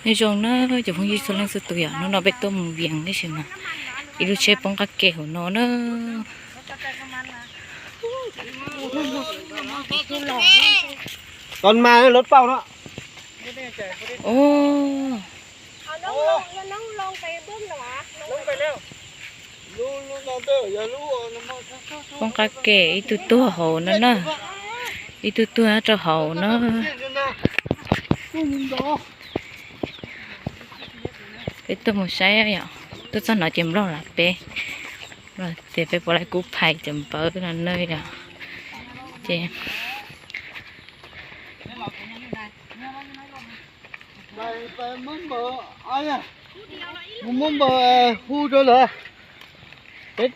Nyob zoo na cov phooj ywg txhua leej txhua tus yom, hnub no peb tuaj mus Vias tab sis mas ib lub tsheb poob qab ke hauv no na. Con ma lốt pauj no. Ôh. Poob qab ke ib tug tuag hauv no na. Ib tug tuag nyob rau hauv no. Peb tuaj mus saib yom, tuaj txog no ces nplog lawv peb, tias peb puas laij kub phais cov npawb no na yom. Ces Mus muab npawg hu rau lawm. Tej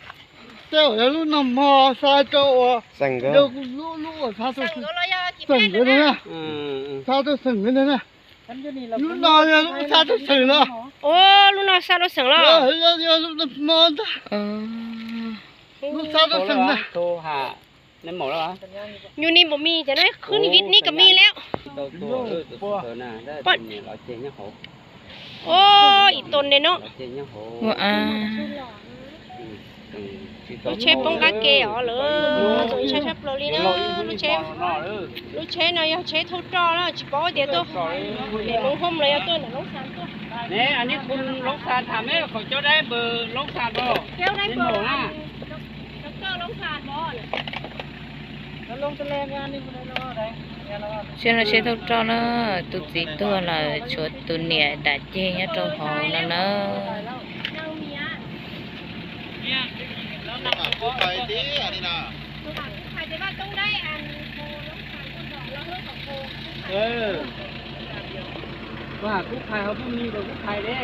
zaum yog lub nag hmo xa rau uas, lub uas xa rau xeem nkawd na, xa rau xeem nkawd na. Lub no yog lub xa rau xeem los? Yog lub nag hmo ntag. Lub xa rau xeem na. Nyuj ni npaum mi ces na, khwb ni vij ni ka mi lawm. Ua ib tug ntawm no. Lub tsheb poob qab ke os lawm, txaus ntshai tshaj plaws li na. Lub tsheb, lub tsheb no yog tsheb thauj roj na, tsis paub tias tuaj pem Hmoob Hom los yog tuaj ntawm Loob Xas tuaj. Tsheb no tsheb thauj roj na, tus txiv tuag lawm tshuav tus niam dam ceg nyob rau hauv no na. Tus ha kub phais hauv pub mi rau kub phais de.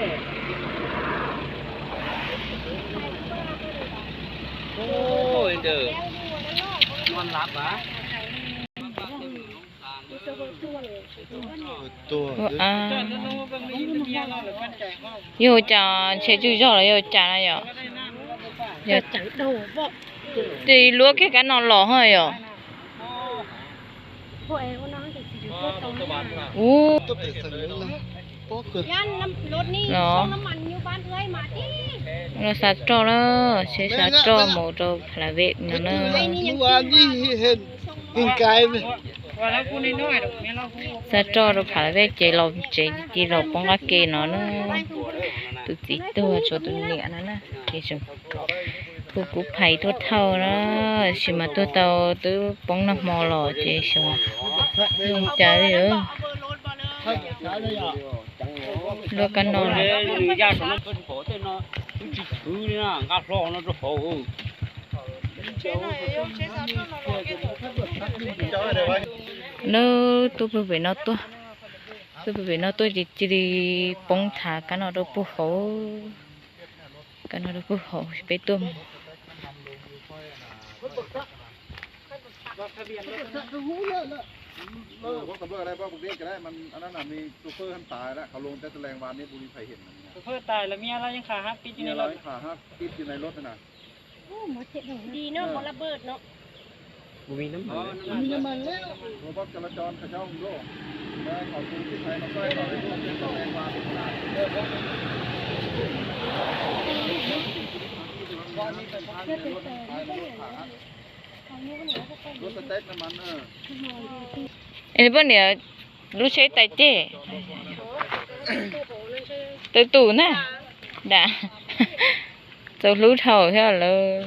Ntawm no lab a. Yog ua cas ntshe tsuj zog los yog ua cas na yom? Ces luab kiag kab no los ho yom. Ub, no, no xav roj na, seb xav roj mus rau Phalavej no na. Xav roj rau Phalavej ces los tsev cia los poob qab ke no na. Tus txiv tuag tshuav tus niam no na, ces hu kub phais tuaj thauj na, tab sis mas tuaj tau twb poob nag hmo los ces xyov zoo cas li. Luab kab no. Nws tuaj pem no tuaj, tuaj pem no tuaj ces cia li poob thav kab no rau puag hauv. Kab no rau puag hauv peb tuaj mus. Es poj niam, lub tsheb tais ceg, tawm tus na, da, txaus hlub dhau thiab lawm.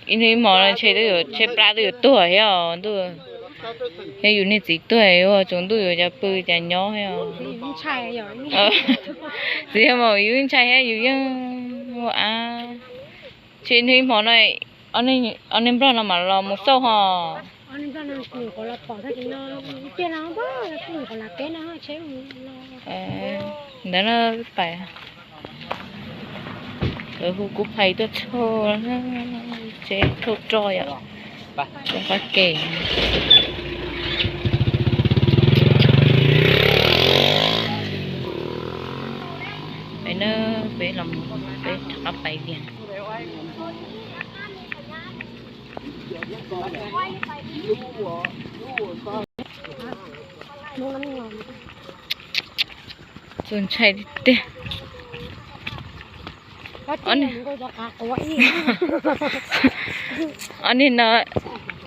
Ib hnub ib hmo no ntshe twb yuav tsheb plab twb yuav tuag thiab os ntuj. Yog yus niag txiv tuag ua tsaus ntuj yuav cas pw cas nyob thiab os. Txiv yog mas yus ntshai thiab yus yeej ua av. Ntshe ib hnub ib hmo no ob niag nplog no mam los mus xauj ho. Ntawd na pais, lawv hu kub phais tuaj thauj, tsheb thauj roj yom, poob qab ke. Peb na, peb los, peb rov qab pais Vias. Txaus ntshai tiag tiag. Ob niag no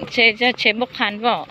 tsev, tsev npauj qha npauj.